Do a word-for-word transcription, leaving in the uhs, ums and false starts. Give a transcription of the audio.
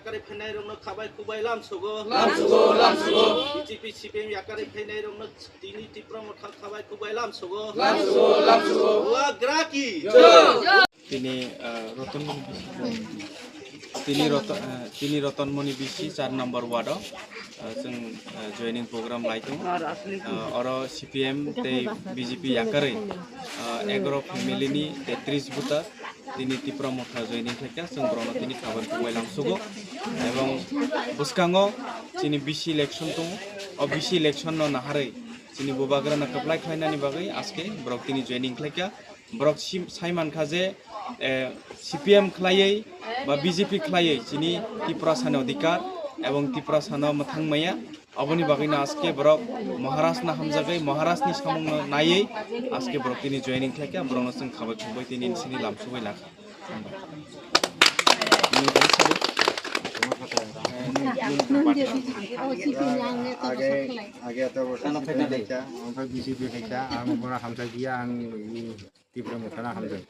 Yakarwi phainairokno khabai khukbai lamsogo. Lamsogo, lamsogo. B J P, C P M yakarwi phainairokno tini Tipra Motha khabai khukbai lamsogo. Lamsogo, lamsogo. Bubagra ki jai. Tini, ah, Rotonmoni B C, tini Roto-, ah, tini Rotonmoni B C char number ward o, ah, chwng, ah, joining program lai tongo. Ah, oro C P M tei B J P yakarwi, ah, egaro family ni tetris buta tini Tipra Motha joining khlaikha, chwng borokno tini khabar kubai langsugo. Ebong bwskango chini B C election tongo, o B C election no naharwi chini bubagrano kwplai khlainani bagwi aske borok tini joining khlaikha. Borok sim-, sai mankha je, eh, C P M khlaiwi ba B J P khlaiwi chini Tiprasani odhikar ebong Tiprasano mwthang maya. Aboni bagwino aske borok Maharajno hamjagwi, Maharajni samungno naiwi aske borok tini joining khlaikha, borokno chwng khabai khukbai tini sini lamsubai lakha. Age, age ato borok C P M khaikha, ang B J P khaikha, ang bono hamjagya, ang Tipra Mothano hamjak.